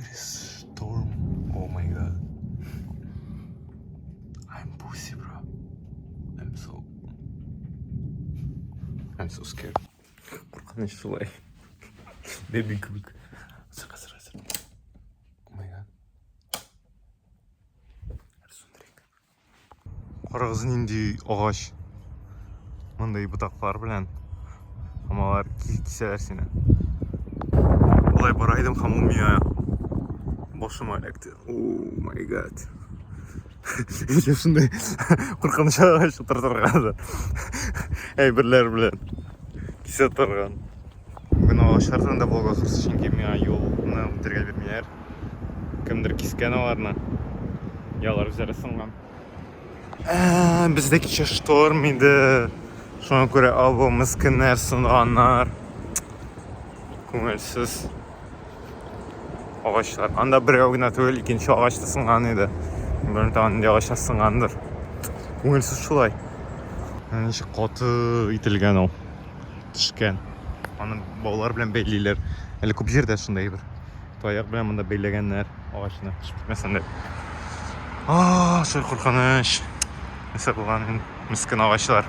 There is storm. Oh my god. I'm pussy, bro. I'm so scared. Куркыныч шулай. Бәби кебек. Хәзер, хәзер, хәзер. Oh my god. Сүндерик. Карагыз нинди агач. Мондый ботаклар белән. Һәм алар кисәләр сине. Болай бара идем һәм ул миңа башыма эләкте. Oh my god. Ничек шундый куркыныч агач утыртырга да. Әйберләр белән кисә торган. Бүген агачлар турында блог ахырсы, чөнки миңа юлны үтәргә бирмиләр. Кемдер кискән аларны. Я алар үзләре сынган. Ә, бездә кичә шторм иде. Шуңа күрә або мескеннәр сынганнар. Күңелсез. Агачлар. Анда берәү генә түгел, икенче агач та сынган иде. Белмим, тагын нинди агачлар сынгандыр. Күңелсез шулай. Ничек каты ителгән ул. Төшкән. Аны баулар белән бәйлиләр. Әле күп җирдә шундый әйбер. Таяк белән монда бәйләгәннәр агачны, төшеп китмәсен дип. А, шул куркыныч. Нәрсә булган инде? Мескен агачлар.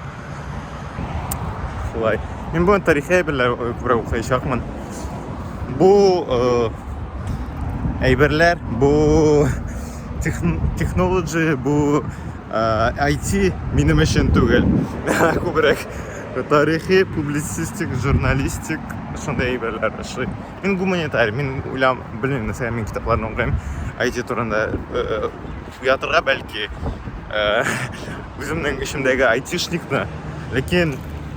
Шулай. Мин бүген тарихи әйберләр күбрәк укыячакмын. Бу әйберләр, бу технология, бу IT минем өчен түгел. Күбрәк тарихи, публицистик, журналистик шундый әйберләр ошый. Мин гуманитарий, мин уйлам, белмим, нәрсәгә мин китапларны укыйм. IT турында уятырга бәлки үземнең эчемдәге айтишникны. Ләкин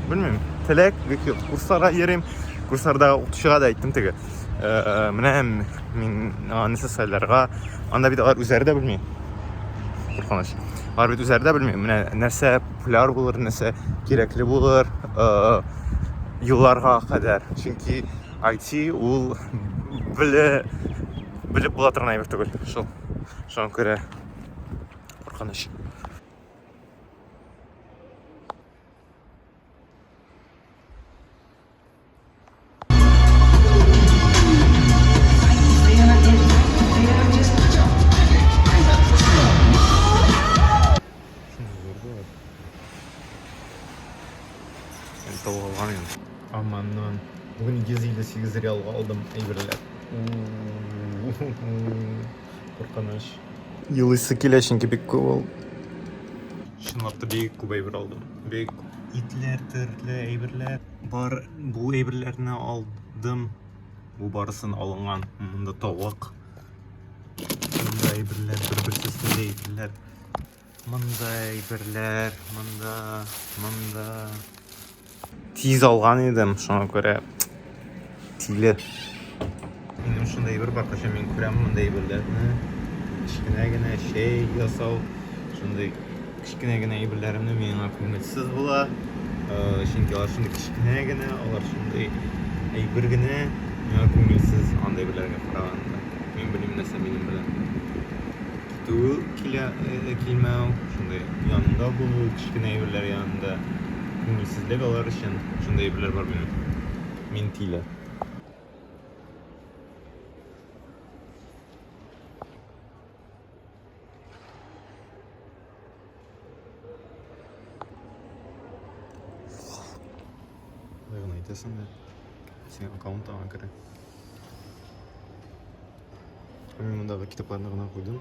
белмим, теләк бик юк. Курсларга йөрим. Курсларда укытучыга да әйттем теге. Менә мин нәрсә сайларга. Анда бит алар үзләре дә белми. Куркыныч. Алар бит үзләре дә белми. Менә нәрсә популяр булыр, нәрсә кирәкле булыр елларга кадәр. Чөнки IT ул беле белеп була торган әйбер түгел. Шул. Шуңа күрә куркыныч. Аманнан. Бүген 258 реалга алдым әйберләр. Куркыныч. Елыйсы килә, чөнки бик күп ул. Чынлап та бик күп әйбер алдым. Бик күп. Итләр, төрле әйберләр. Бар бу әйберләрне алдым. Бу барысын алынган. Монда тавык. Монда әйберләр, бер-берсе өстендә әйберләр. Монда әйберләр, монда, монда. Тиз алган идем, шуңа күрә тиле. Минем шундый әйбер бар, кайчан мин күрәм мондый әйберләрне. Кечкенә генә чәй ясау, шундый кечкенә генә әйберләремне миңа күңелсез була. Э, чөнки алар шундый кечкенә генә, алар шундый әйбер генә. Миңа күңелсез андый әйберләргә караганда. Мин белмим нәрсә минем белән. Китү килә, э, килмәү, шундый янында булу, кечкенә әйберләр янында күңелсезлек алар өчен шундый әйберләр бар минем. Мин тиле. Болай гына әйтәсең дә, синең аккаунт аңа керә. Мин мондагы китапларны гына куйдым.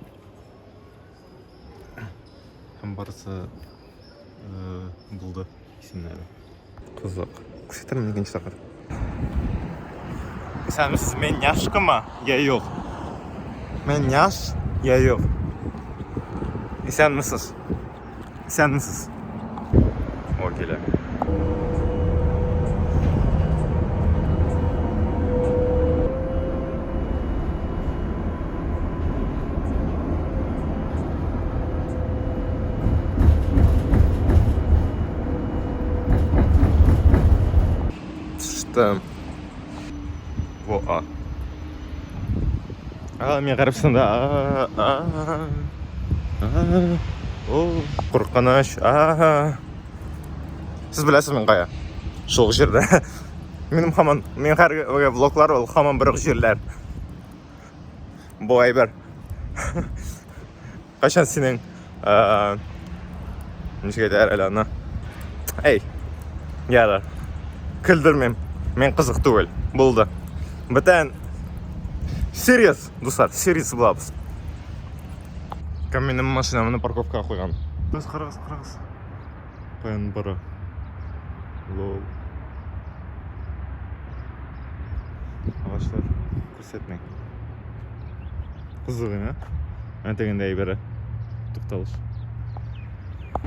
Һәм барысы э, булды исемнәре. Кызык. Күрсәтермен икенче тапкыр. Исәнмесез, мин няшкамы? Я юк. Мин няш, я юк. Исәнмесез. Исәнмесез. О, килә. Төштем. Во, а. А, мин Гарәбстанда. А, а, а, о, куркыныч. А. Сез беләсез мин кая? Шул җирдә. Минем һаман, мин һәр влоглар ул һаман бер үк җирләр. Бу әйбер. Кайчан синең ничек әйтәләр әле аны? Әй, ярар. Көлдермим. Мин кызык түгел. Булды. Бүтән серьез, дуслар, серьез булабыз. Кем минем машинамны парковкага куйган? Без карагыз, карагыз. Каян бара? Лол. Агачлар күрсәтмәй. Кызык гына. Әнә тегендә әйбере. Тукталыш.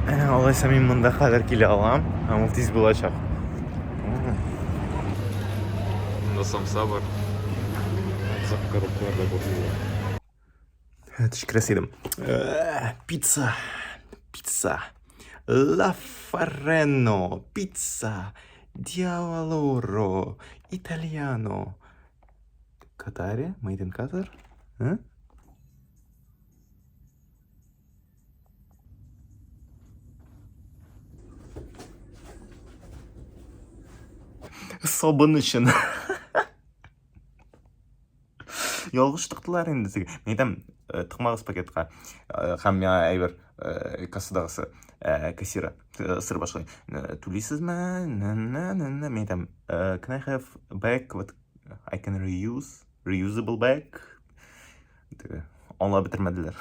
Әнә алайса мин монда хәзер килә алам, һәм ул тиз булачак. Монда самса бар. Кызык коробкалар да бар. Төчкерәсе идем. Пицца. Пицца. Ла Фарено. Пицца. Диаволоро. Итальяно. Катаре? Made in Qatar? А? Сабын өчен. Ялгыш тыктылар инде теге. Мин әйтәм, э, тыкмагыз пакетка. Э, һәм миңа әйбер э, кассадагысы кассира сыр башлый. Түлисезме? Мин әйтәм, can I have bag what I can reuse? Reusable bag? Теге, аңлап бетермәделәр.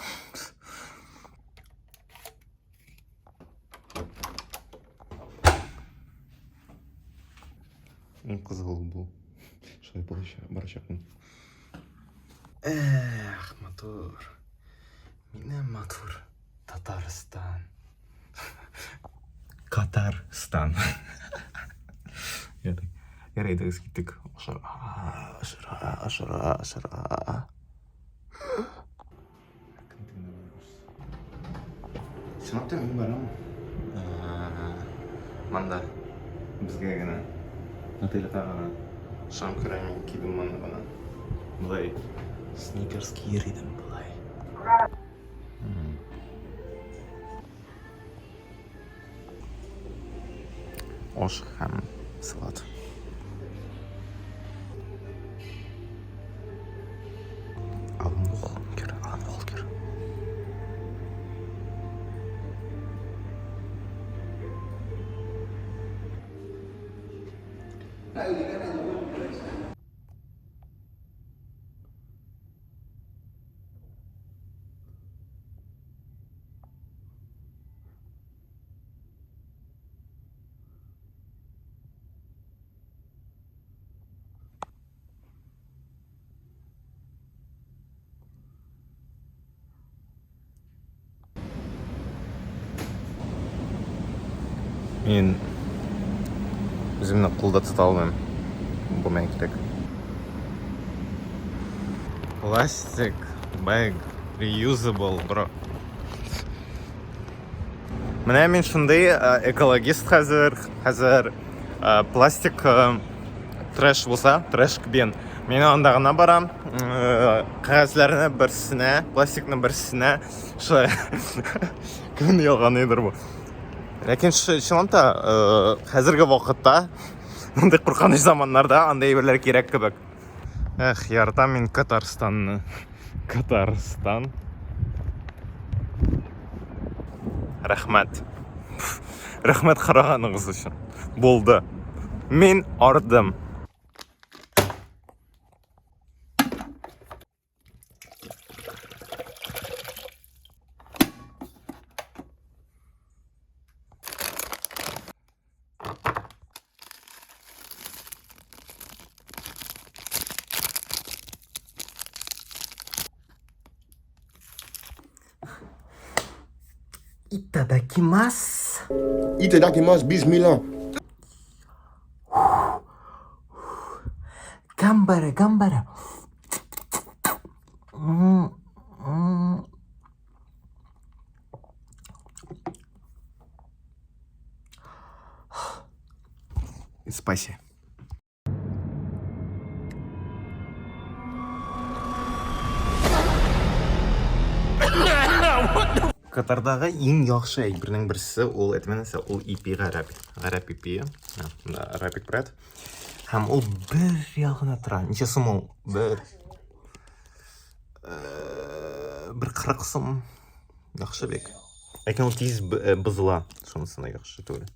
Иң кызыгы бу. Шулай барачакмын. Эх, матур. Минем матур Татарстан. Катарстан. Ярый, әйдәгез киттек. Ашарга, ашарга, ашарга, ашарга. Чынлап та мин барам. Монда безгә генә отельгә гына. Шуңа күрә мин кидем моны гына. Болай сникерс киер идем болай. Аш һәм салат. Алан Уолкер, Алан Уолкер. Мин үземне кулда тота алмыйм. Бу миңа кирәк. Пластик bag reusable, bro. Менә мин шундый экологист хәзер, хәзер пластик трэш булса, трэш бин. Мин анда гына барам, кәгазьләрне берсенә, пластикны берсенә, шулай. Кем ялганыйдыр бу. Ләкин чынлап та, хәзерге вакытта, мондый куркыныч заманнарда андый әйберләр кирәк кебек. Эх, яратам мин Татарстанны. Татарстан. Рәхмәт. Рәхмәт караганыгыз өчен. Булды. Мин ардым. Itadakimasu. Itadakimasu, bismillah. Gambara, gambara. Spicy. Катардагы иң яхшы әйбернең берсе ул әйтмә нәрсә, ул ипи гарәп. Гарәп ипие. Монда Arabic bread. Һәм ул бер реал гына тора. Ничә сум ул? Бер. Бер 40 сум. Яхшы бик. Ләкин ул тиз бозыла. Шунысына яхшы түгел.